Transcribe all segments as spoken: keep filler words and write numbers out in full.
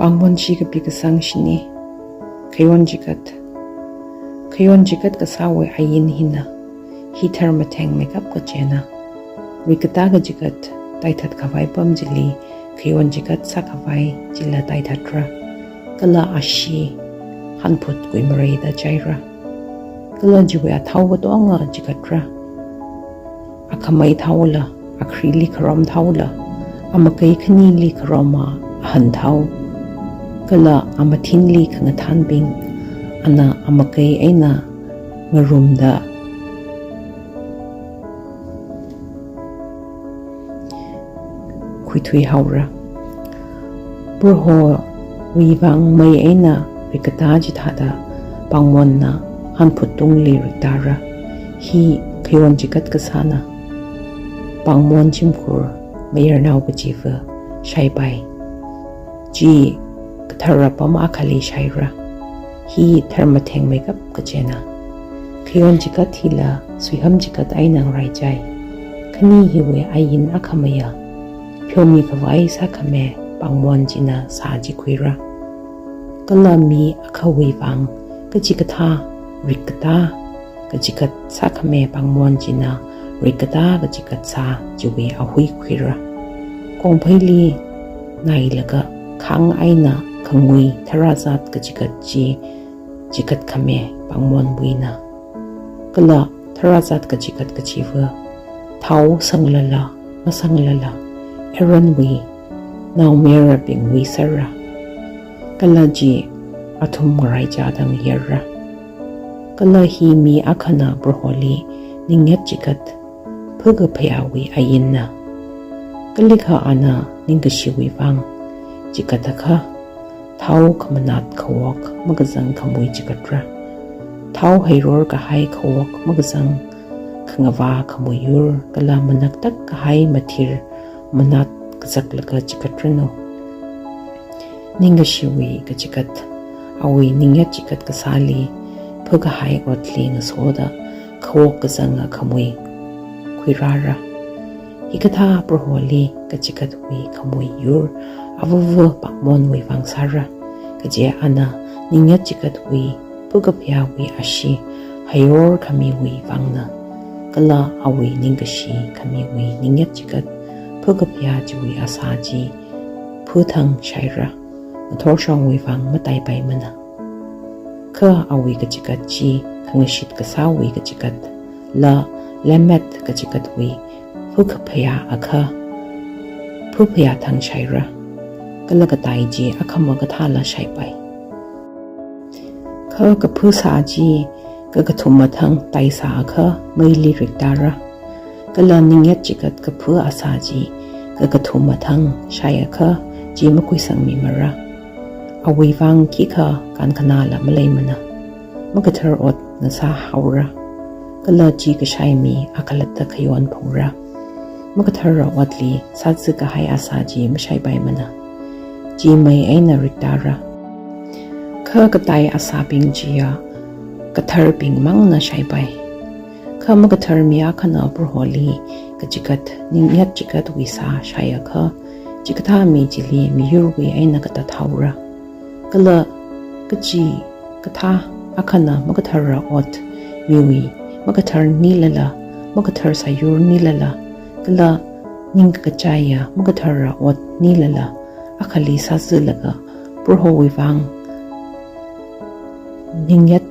Pāngmonshi kapi kasang shini. Khayon chikat. Khayon chikat kasāwui ain hina. Hi tharmatheng meikap kachina. Rikkatā kachikat taithat khavai pam chili khayon chikat sākhavai chila taithatra. Kala ashee hanphut kuimareida chaira. Kala chiwui athao katonga chikatra. Akhamei thaola, akharili kharom thaola, amakei khanili kharoma ahan thao, kala amathinli khangathanbing, ana amakei eina ngarumda khuithui haora. Prohowui vang mei eina rikkatā chithāda pāngmonna hanphut tungli riktāra. Hi khayon chikat kasāna. Pāngmon shimkhur mayarnao kachiva shaipai. Chi kathara pam akhali shaira. Hi tharmatheng meikap kachina. Khayon chikat hila suiham chikat eina ngaraichai. Khani hiwui ain akhamaya. Pheomi khavai sākhame pāngmon china sā chi khuira. Kala mi akhawui vang kachikathā rikkatā kachikat sākhame pāngmon china rikkatā kachikat sā chiwui ahui khuira. Kongpheili nailaga khang eina khangui tharāzat kachikat chi chikatkhame pāngmonwuina. Kala tharāzat kachikat kachiva thao sanglala masanglala Aaronwui naomayarabingwui sera. Kala chi athum ngaraichada ngayarra. Kala hi mi akhana Proholi ningyat chikat phakaphayāwui ainna. Kalikha ana ningkashiwui vang chikat akha, thao khamanat khawok makazang khamui chikatra. Thao heiror kahai khawok makazang khangavā khamuiyur kala manaktak kahai mathir manat kazaklaga chikatranu. Ningkashiwui kachikat, awui ningyat chikat kasāli phakahai otli ngasoda khawok kazanga khamui khuirāra. Hikathā Proholi kachikatwui khamuiyur avava pāngmonwui vang sāra. Kaje ana ningyat chikatwui phakaphayāwui ashee heiror khamiwui vangna. Kala awui ningkashi khamiwui ningyat chikat phakaphayā chiwui asā chi phathang shaira. Ngathorshongwui vang mataipaimana. Kha awui kachikat chi khangashit kasāwui kachikat, la lemmet kachikatwui phakaphayā akha, phaphayā thang shaira. Kala katai chi akhama kathāla shaipai. Kha kapha sā chi kakathuma thang taisā akha meili riktāra. Kala ningyat chikat kapha asā chi kakathuma thang shai akha chi makuisangmimara. Awui vang khikha kankhanāla maleimana. Makathar otna sāhaora. Kala chi kashai mi akhalatta khayon phungra. Makathara otli sāzakahai asā chi mashaipaimana. Chi mei eina riktāra. Kha katai asābing chiya katharbing mangna shaipai. Kha makathar mi akhana Proholi kachikat ningyat chikatwui sā shai akha, chikathā mi chili miyurwui eina katathaora. Kala kachikathā akhana makathara ot miwui, makathar nilala, makathar sāyur nilala, kala ningkakachaiya makathara ot nilala, akhali sāzalaga Prohowui vang ningyat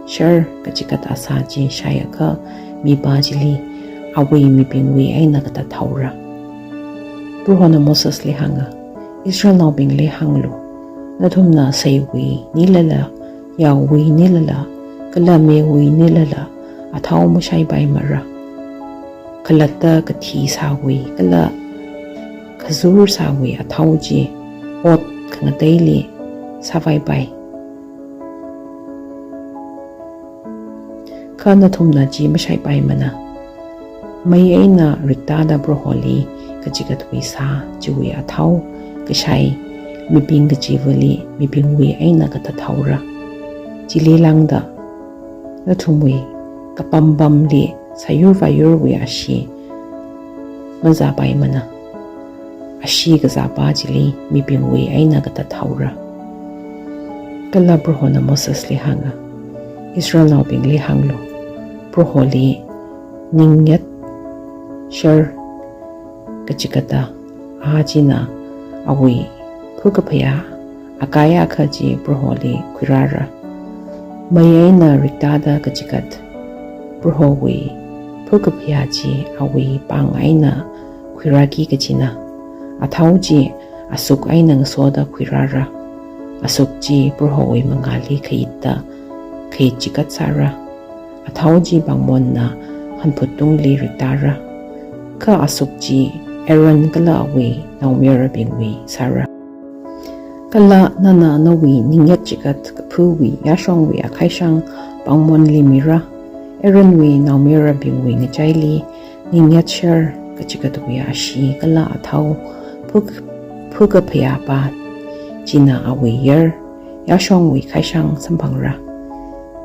shar kachikat asā chi shai akha mipā chili awui mibingwui eina katathaora. Prohona Mosesli hānga, Israelnaobingli hānglu, nathumna seiwui nilala, yaowui nilala, kala mewui nilala athao mashaipaimara. Khalatta kathi sāwui kala khazur sāwui athao chi ot khangateili sāvaipai. Kha nathumna chi mashaipaimana. Mei eina riktāda Proholi kachikatwui sā chiwui athao kashai mibing kachivali mibingwui eina katathaora. Chili lāngda nathumwui kapampamli sāyur vāyurwui ashee mazāpaimana. ashee kazāpa chili mibingwui eina katathaora. Kala Prohona Mosesli hānga, Israelnaobingli hānglu, Proholi ningyat shar kachikata, a china awui phukaphayā akai akha chi Proholi khuirāra. Mei eina riktada kachikat Prohowui phukaphayā chi awui pāng eina khuirāki kachina. Athao chi asuk eina ngasoda khuirāra. Asuk chi Prohowui mangāli khayitta khayit chikat sāra. Athao chi pāngmonna hanphut tungli riktāra. Kha asuk chi Aaron kala awui naomayarabingwui sāra. Kala nana nawui ningyat chikat kaphuwui yāshongwui akhaishang pāngmonli mira. Aaronwui naomayarabingwui ngachaili ningyat shar kachikatwui ashee kala athao phuk-, phukaphayāpa china awui yar yāshongwui khaishang samphangra.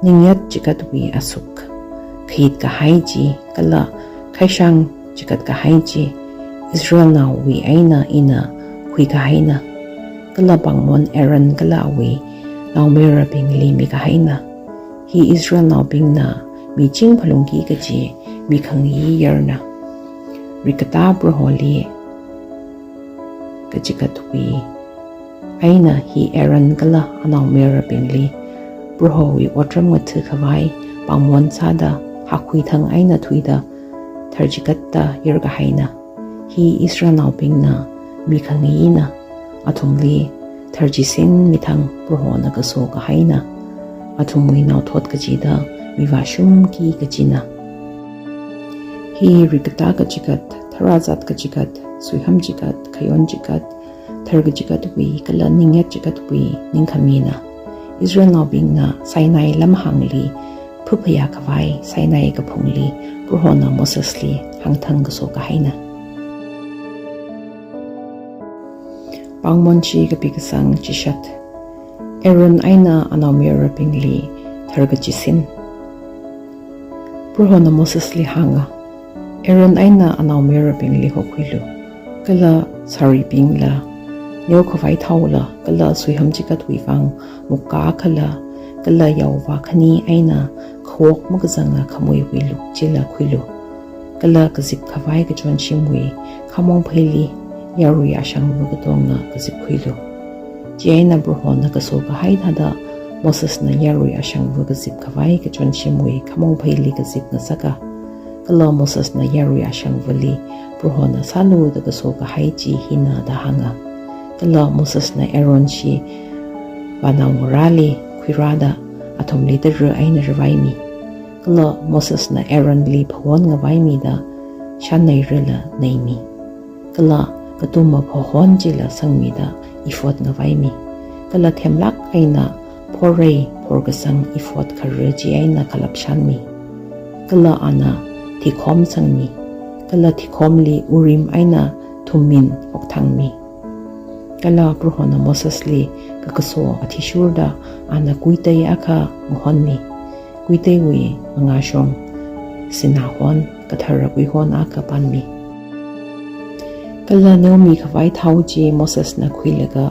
Ningyat chikatwui asuk khayit kahai chi kala khaishang chikat kahai chi Israelnaowui eina ina khuikahaina. Kala pāngmon Aaron kala awui naomayarabingli mikahaina. Hi Israelnaobingna miching phalungki kaji mikhangayi yarna. Rikkatā Proholi kachikatwui eina hi Aaron kala anaomayarabingli Prohowui otram ngatha khavai pāngmon sāda hakkhuithang eina thuida tharchikatta yarkahaina. Hi Israelnaobingna mikhangayina, athumli tharchisin mithang Prohona kaso kahaina, athumwui naothot kachida mivāshungki kachina. Hi rikkatā kachikat, tharazat kachikat, suiham chikat, khayon chikat, thar kachikatwui kala ningyat chikatwui ningkhamina. Israelnaobingna Sinai lamhāngli phuphayā khavai Sinai kaphungli Prohona Mosesli hāngthang kaso kahaina. Pāngmon chi kapi kasang chishat. Aaron eina anaomayarabingli tharkachisin. Prohona Mosesli hānga, Aaron eina anaomayarabingli hokhuilu, kala sāribingla, neo khavai thaola, kala suiham chikatwui vang mukkā akhala, kala yaovā khani eina khawok makazanga khamuiwui luk chila khuilu. Kala kazip khavai kachonshimwui khamong pheili yarui ashangva katonga kazip khuilu. Chieina Prohona kaso kahai thāda Mosesna yarui ashangva kazip khavai kachonshimwui khamong pheili kazip ngasaka. Kala Mosesna yarui ashangvali Prohona sālu da kaso kahai chi hina da hānga. Kala Mosesna Aaron shi vānao ngarāli khuirāda athumli tara eina ravaimi. Kala Mosesna Aaronli phahon ngavaimida shanneirala neimi. Kala katuma phahon chila sangmida ephod ngavaimi. Kala themlāk eina phorei phorkasang ephod khara chi eina khalap shanmi. Kala ana thikhom sangmi. Kala thikhomli Urim eina Thummim okthangmi. Kala Prohona Mosesli kakaso athishurda ana kuitei akha ngahonmi. Kuiteiwui mangāshong sinā hon, kathara kuihon akha panmi. Kala neomi khavai thao chi Mosesna khuilaga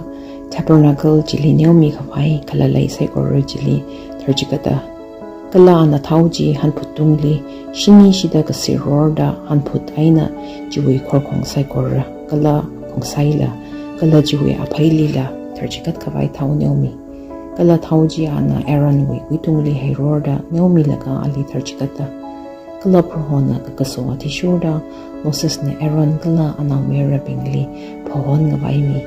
tabernacle chili neomi khavai khalalei saikora chili tharchikata. Kala ana thao chi hanphut tungli shinishida kasirorda hanphut eina chiwui khorkhong saikora kala khongsaila, kala chiwui apheilila tharchikat khavai thao neomi. Kala thao chi ana Aaronwui kuitungli heirorda neomilaga ali tharchikata. Kala Prohona kakaso athishurda Mosesna Aaron kala anaomayarabingli phahon ngavaimi.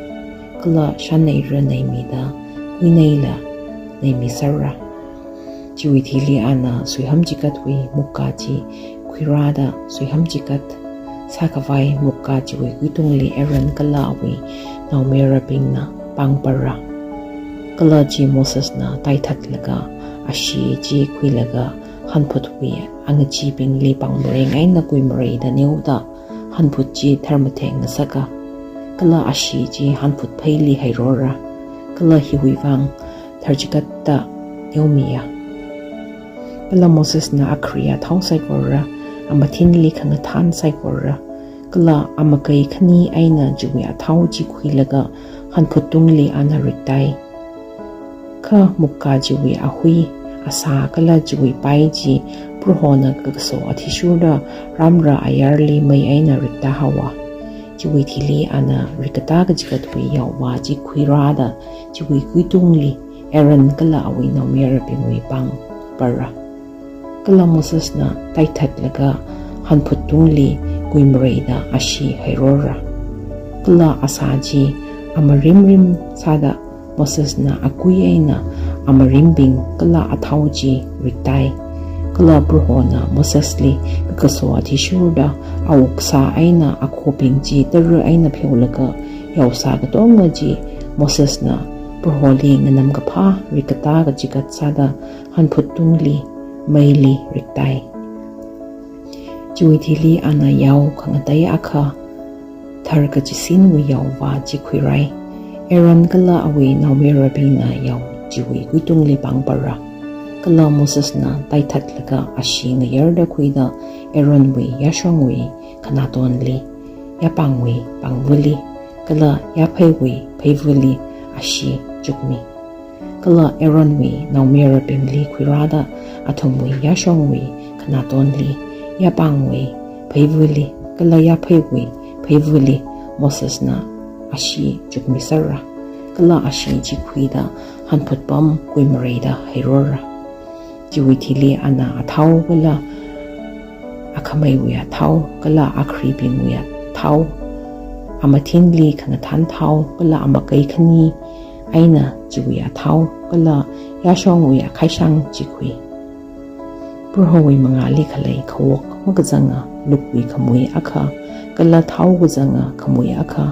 Kala shanneira neimida kuineila neimi sāra. Chiwui thili ana suiham chikatwui mukkā chi khuirāda suiham chikat sākhavai mukkā chiwui kuitungli Aaron kala awui naomayarabingna pāngpara. Kala chi Mosesna taithatlaga ashee chi khuilaga hanphutwui angachibingli pāngmareng eina kuimareida neoda hanphut chi tharmatheng ngasaka. Kala ashee chi hanphut pheili heirora. Kala hiwui vang tharchikatta neomiya. Kala Mosesna akhariya thao saikora, amathinli khangathan saikora, Kala amakai khani eina chiwui athao chi khuilaga hanphut tungli ana riktai. Kha mukkā chiwui ahui, asā kala chiwui pai chi Prohona kakaso athishurda rāmra ayarli mei eina rikta haowa. Chiwui thili ana rikkatā kachigatwui yaovā chi khuirāda chiwui kuitungli Aaron kala awui naomayarabingwui pāng para. Kala Mosesna taithatlaga hanphut tungli kuimareida ashee hairora. Kala asā chi amarimrim sāda Mosesna akui eina amarimbing kala athao chi riktai. Kala Prohona Mosesli kakaso athishurda aoksā eina akhobing chi tara eina pheolaga yaosā katonga chi Mosesna Proholi nganamkaphā rikkatā kachigat sāda hanphut tungli meili riktai. Chiwui thili ana yao khangatei akha, thar kachisinwui yaovā chi khuirai. Aaron kala awui naomayarabingna yao chiwui kuitungli pāngpara. Kala Mosesna taithatlaga ashee ngayarda khuida Aaronwui yāshongwui khanatonli, yapāngwui pāngvali, kala yapheiwui pheivali ashee chukmi. Kala Aaronwui naomayarabingli khuirāda athumwui yāshongwui khanatonli, yapāngwui pheivali, kala yapheiwui pheivali Mosesna ashee chukmisera. Kala ashee chi khuida hanphut pam kuimareida hairora. Chiwui thili ana athao kala akhameiwui athao, kala akharibingwui athao, amathinli khangathan thao, kala amakai khani eina chiwui athao, kala yāshongwui akhaishang chi khui. Prohowui mangāli khalei khawok makazanga lukwui khamui akha, kala thao kazanga khamui akha,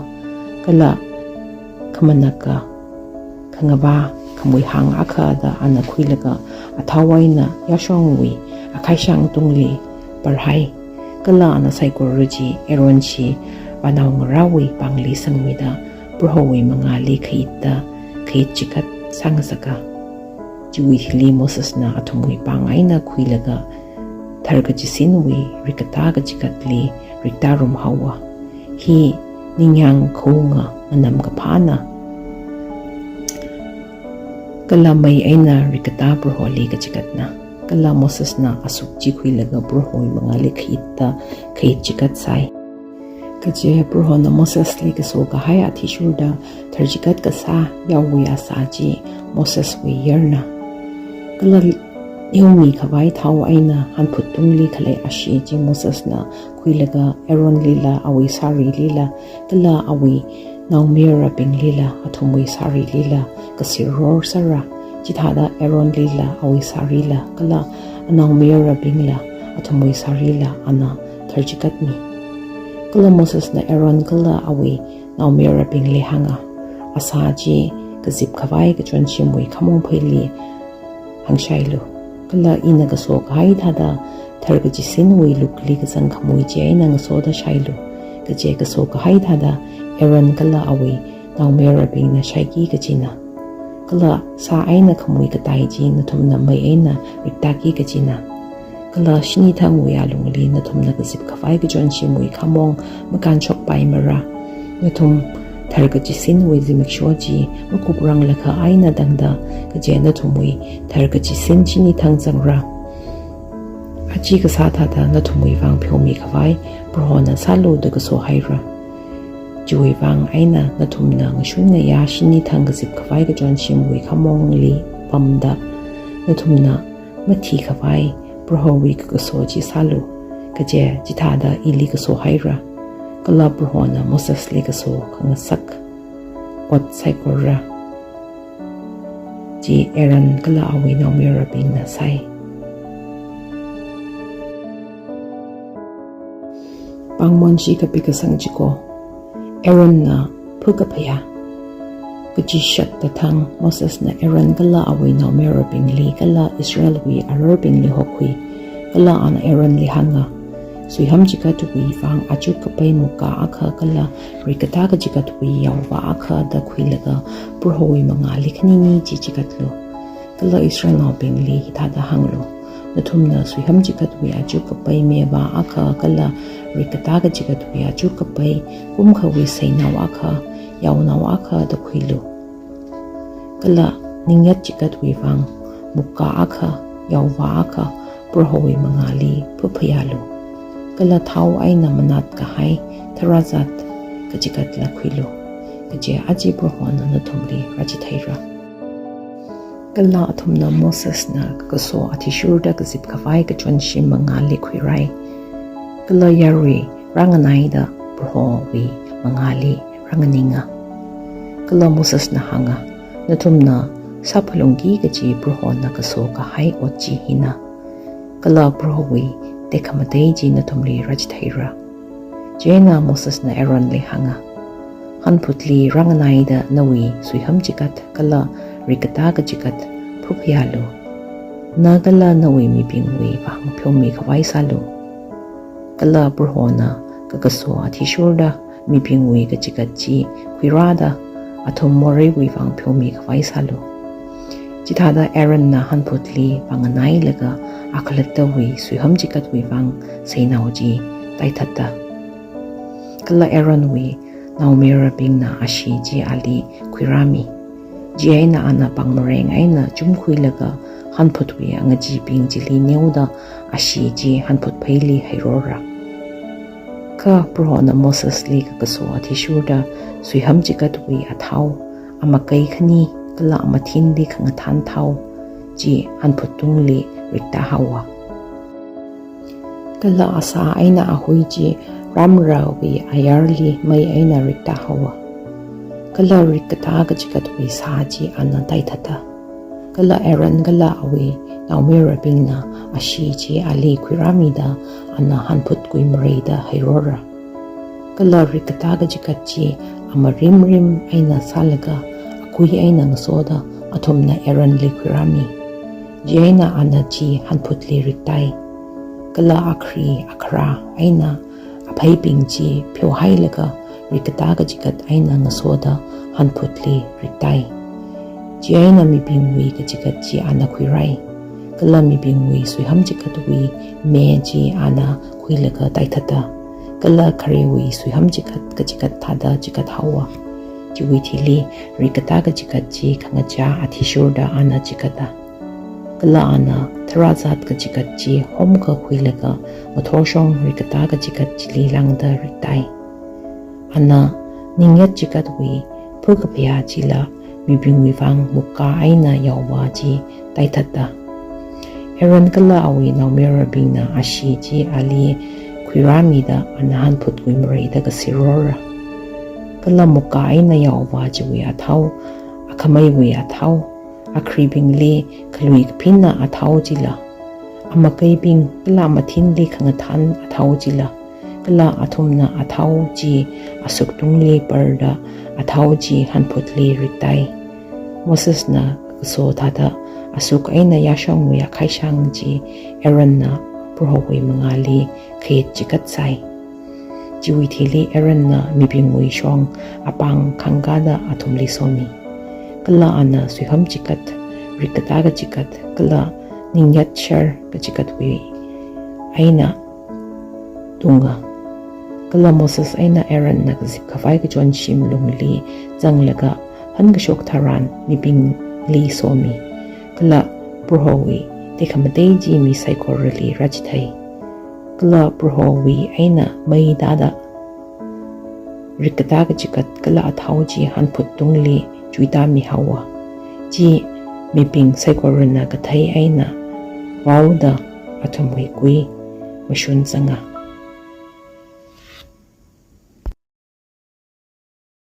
kala khamanaka khangavā khamui hāng akha da ana khuilaga athao eina yāshongwui akhaishang tungli parhai. Kala ana saikora chi Aaron chi vānao ngarāwui pāngli sangmida Prohowui mangāli khayitta khayit chigat sāngasaka. Chiwui thili Mosesna athumwui pāng eina khuilaga thar kachisinwui rikkatā kachigatli riktārum haowa. Hi ningyāng khaunga nganamkaphāna, kala mei eina rikkatā Proholi kachigatna. Kala Mosesna asuk chi khuilaga Prohowui mangāli khayitta khayit chigat sai. Kaje Prohona Mosesli kaso kahai athishurda thar chigat kasā yaowui asā chi Moseswui yarna. Kala neomi khavai thao eina hanphut tungli khalei ashee chi Mosesna khuilaga Aaronlila awui sārilila kala awui naomayarabinglila athumwui sārilila kasir rorsera. Chithāda Aaronlila awui sārila kala anaomayarabingla athumwui sārila ana thar chigatmi. Kala Mosesna Aaron kala awui naomayarabingli hānga, asā chi kazip khavai kachonshimwui khamong pheili hāngshailu. Kala ina kaso kahai thāda thar kachisinwui lukli kazang khamui chi eina ngasoda shailu. Kaje kaso kahai thāda Aaron kala awui naomayarabingna shaiki kajina. Kala sā eina khamui katai chi nathumna mei eina riktaki kajina. Kala shinithangwui alungli nathumna kazip khavai kachonshimwui khamong makānshokpaimara. Nathum thar kachisinwui zimiksho chi makuprang lakha eina tangda, kaje nathumwui thar kachisin shinithang zangra. Achi kasā thāda nathumwui vang pheomi khavai Prohona sālu da kaso haira. Chiwui vang eina nathumna ngashun ngayā shinithang kazip khavai kachonshimwui khamongli pamda, nathumna mathi khavai Prohowui kakaso chi sālu, kaje chithāda ili kaso haira. Kala Prohona Mosesli kaso khangasak ot saikora chi Aaron kala awui naomayarabingna sai. Pāngmonshi kapi kasang chiko. Aaronna phakaphayā. Kachishat kathang Mosesna Aaron kala awui naomayarabingli kala Israelwui ararbingli hokhui. Kala ana Aaronli hānga, suiham chigatwui vang achuk kapai mukkā akha kala rikkatā kachigatwui yaovā akha da khuilaga Prohowui mangāli khanini chi chigatlu. Kala Israelnaobingli hithāda hānglu, nathumna suiham chigatwui achuk kapai mevā akha kala rikkatā kachigatwui achukapai kumkhawui seinao akha, yaonao akha da khuilu. Kala ningyat chigatwui vang mukkā akha, yaovā akha, Prohowui mangāli phaphayālu. Kala thao eina manat kahai tharāzat kachigatla khuilu. Kaje aja Prohona nathumli rāchitheira. Kala athumna Mosesna kakaso athishurda kazip khavai kachonshim mangāli khuirai. Kala yarui rānganaida Prohowui mangāli rānganinga. Kala Mosesna hānga, nathumna sāphalungki kaji Prohona kaso kahai ot chi hina. Kala Prohowui tekhamatei chi nathumli rāchitheira. Chieina Mosesna Aaronli hānga, hanphutli rānganaida nawui suiham chigat kala rikkatā kachigat phaphayālu. Na kala nawui mibingwui vang pheomi khavai sālu. Kala Prohona kakaso athishurda mibingwui kachigat chi khuirāda athum moreiwui vang pheomi khavai sālu. Chithāda Aaronna hanphutli vānganailaga akhalattawui suiham chigatwui vang seinao chi taithata. Kala Aaronwui naomayarabingna ashee chi ali khuirāmi. Chieina ana pāngmareng eina chumkhuilaga hanphutwui angachibing chili neoda ashee chi hanphut pheili heirora. Kha Prohona Mosesli kakaso athishurda suiham chigatwui athao, amakei khani kala amathinli khangathan thao chi hanphut tungli riktāhaowa. Kala asā eina ahui chi ramrawui ayarli mei eina riktāhaowa. Kala rikkatā kachigatwui sā chi ana taithata. Kala Aaron kala awui naomayarabingna ashee chi ali khuirāmida ana hanphut kuimareida heirora. Kala rikkatā kachigat chi amarimrim eina sālaga akui eina ngasoda athumna Aaronli khuirāmi. Chieina ana chi hanphutli riktai. Kala akhri akharā eina apheibing chi pheohailaga rikkatā kachigat eina ngasoda hanphutli riktai. Chieina mibingwui kachigat chi ana khuirai. Kala mibingwui suiham chigatwui me chi ana khuilaga taithata. Kala kharewui suiham chigat kachigat thāda chigathaowa. Chiwui thili rikkatā kachigat chi khangachā athishurda ana chigata. Kala ana tharāzat kachigat chi homkha khuilaga ngathorshong rikkatā kachigat chili lāngda riktai. Ana ningyat chigatwui phakaphayā chila mibingwui vang mukkā eina yaovā chi taithata. Aaron kala awui naomayarabingna ashee chi ali khuirāmida ana hanphut kuimareida kasirora. Kala mukkā eina yaovā chiwui athao, akhameiwui athao, akhribingli khalui kaphinna athao chila, amakeibing kala amathinli khangathan athao chila, kala athumna athao chi asuk tungli parda athao chi hanphutli riktai. Mosesna kakaso thāda asuk eina yāshongwui akhaishang chi Aaronna Prohowui mangāli khayet chigat sai. Chiwui thili Aaronna mibingwui shong apāng khangkāda athumli somi. Kala ana suiham chigat, rikkatā kachigat, kala ningyat shar kachigatwui eina tunga. Kala Moses eina Aaronna kazip khavai kachonshim lungli zanglaga hankashok tharan mibingli somi. Kala Prohowui tekhamatei chi mi saikorali rāchithei. Kala Prohowui eina mei tāda rikkatā kachigat kala athao chi hanphut tungli chuitāmihaowa. Chi mibing saikorana kathei eina vaoda athumwui kui mashun zanga.